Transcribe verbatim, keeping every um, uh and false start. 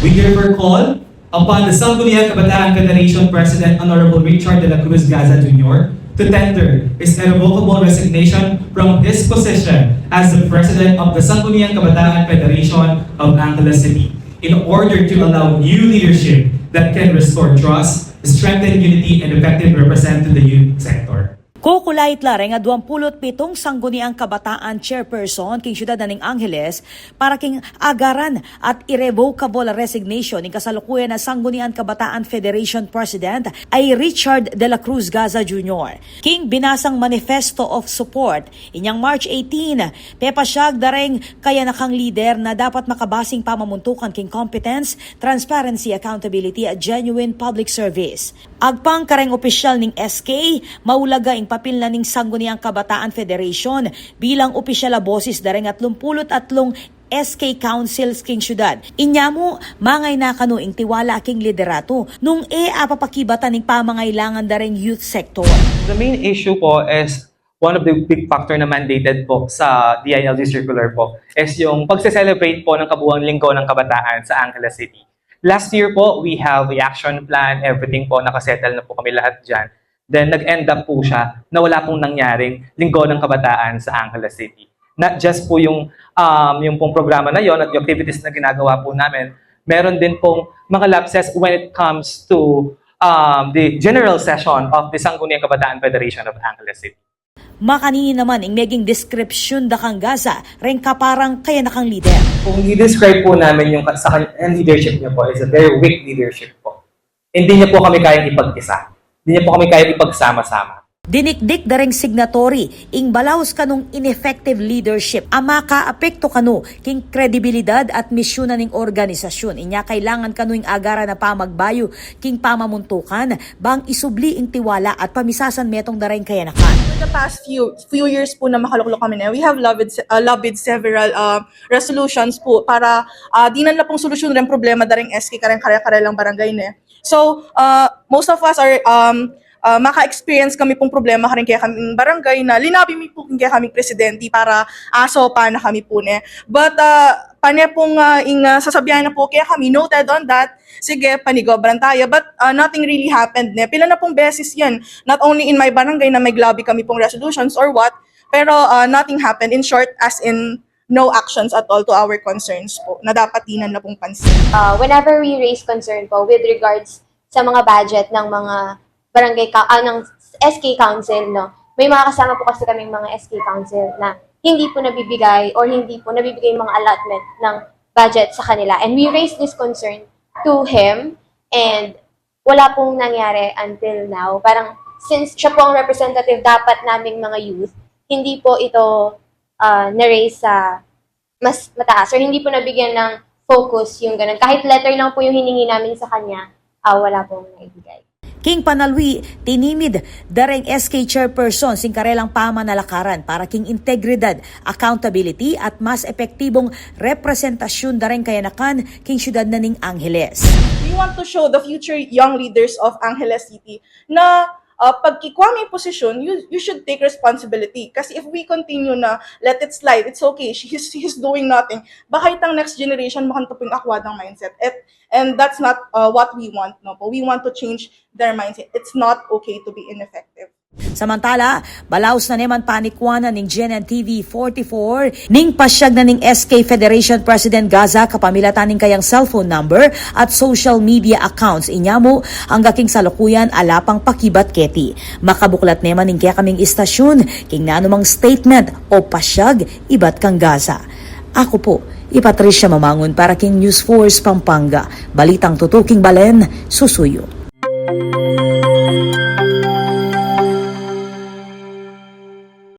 We therefore call upon the Sangguniang Kabataan Federation President Honorable Richard de la Cruz Gaza Junior to tender his irrevocable resignation from his position as the President of the Sangguniang Kabataan Federation of Angeles City in order to allow new leadership that can restore trust, strengthen unity, and effective represent to the youth sector. Kukulait la reng aduang pulu't pitung Sangguniang Kabataan Chairperson king syudad na ning Angeles para king agaran at irrevocable resignation ning kasalukuyan na Sangguniang Kabataan Federation President a i Richard de la Cruz Gaza Junior. King binasang manifesto of support inyang March eighteen, pepasyag da reng kayanakang lider na dapat makabasing pamamuntukan king competence, transparency, accountability at genuine public service. Agpang kareng opisyal ning S K, maulaga ing papil na ning Sangguniang Kabataan Federation bilang opisyal a boses da reng atlumpulu't atlung S K councils king syudad. Inya mu, mangayna kanu ing tiwala king liderato nung e apapakibatan ing pamangailangan da reng youth sector. The main issue po is one of the big factor na mandated po sa D I L G circular po is yung pagse-celebrate po ng kabuuang Linggo ng Kabataan sa Angeles City. Last year po, we have a action plan, everything po, nakasettle na po kami lahat dyan. Then nag-end up po siya na wala pong nangyaring Linggo ng Kabataan sa Angeles City. Not just po yung, um, yung pong programa na yon at yung activities na ginagawa po namin, meron din pong mga lapses when it comes to um, the general session of the Sangguniang Kabataan Federation of Angeles City. Makanini naman ing meging description da kang Gaza reng kaparang kayanakang lider. Kung i-describe po namin yung sa kanyang leadership niya po, is a very weak leadership po. Hindi niya po kami kayang ipagkisa. Hindi niya po kami kayang ipagsama-sama. Dinikdik da reng signatory ing balaus kanung ineffective leadership a makaapekto kanu king kredibilidad at misyun na ning organisasyun. Inya kailangan kanu ing agaran a pamagbayu king pamamuntukan bang isubli ing tiwala at pamisasanmetung da reng kayanakan. For the past few few years po na makaluklok kami na, we have lobbied, uh, lobbied several uh, resolutions po para uh, dinan la pong solusyon reng problema da reng S K kareng kare-karelang barangay ne. So, uh, most of us are um, uh, maka-experience kami pong problema kareng kekaming barangay na linabi mi po keng kekaming presidente para asopan na kami po ne. But uh, pane pong uh, ing uh, sasabian na po kekami, noted on that, sige, panigobran tayo. But uh, nothing really happened ne. Pila na pong beses yan. Not only in my barangay na may lobby kami pong resolutions or what, pero uh, nothing happened. In short, as in, no actions at all to our concerns po na dapat dinan na pong pansin. Uh, whenever we raise concern po with regards sa mga budget ng mga barangay ka- ah, ng S K Council, no, may mga kasama po kasi kaming mga S K Council na hindi po nabibigay or hindi po nabibigay yung mga allotment ng budget sa kanila. And we raise this concern to him and wala pong nangyari until now. Parang since siya po ang representative dapat naming mga youth, hindi po ito uh, na-raise sa mas mataas or hindi po nabigyan ng focus yung ganun. Kahit letter lang po yung hiningi namin sa kanya, uh, wala pong naibigay. King panalwi, tinimid da reng S K chairperson sing karelang pamanalakaran para king integridad, accountability at mas epektibong representasyun da reng kayanakan king syudad na ning Angeles. We want to show the future young leaders of Angeles City na uh, pag kikwa mi posisyon, you, you should take responsibility. Kasi if we continue na let it slide, it's okay, she, he's, he's doing nothing, baka itang next generation makanto pong akwad ang mindset. At, and that's not uh, what we want, no po. We want to change their mindset. It's not okay to be ineffective. Samantala, balaus na neman panikwanan ning G N N T V forty-four ning pasyag na ning S K Federation President Gaza kapamilatan ning kayang cellphone number at social media accounts. Inya mu, angga king salukuyan ala pang pakibat keti. Makabuklat neman ning kekaming istasyun king nanumang statement o pasyag ibat kang Gaza. Aku pu i Patricia Mamangun para king News Force Pampanga. Balitang tutuking balen, susuyu.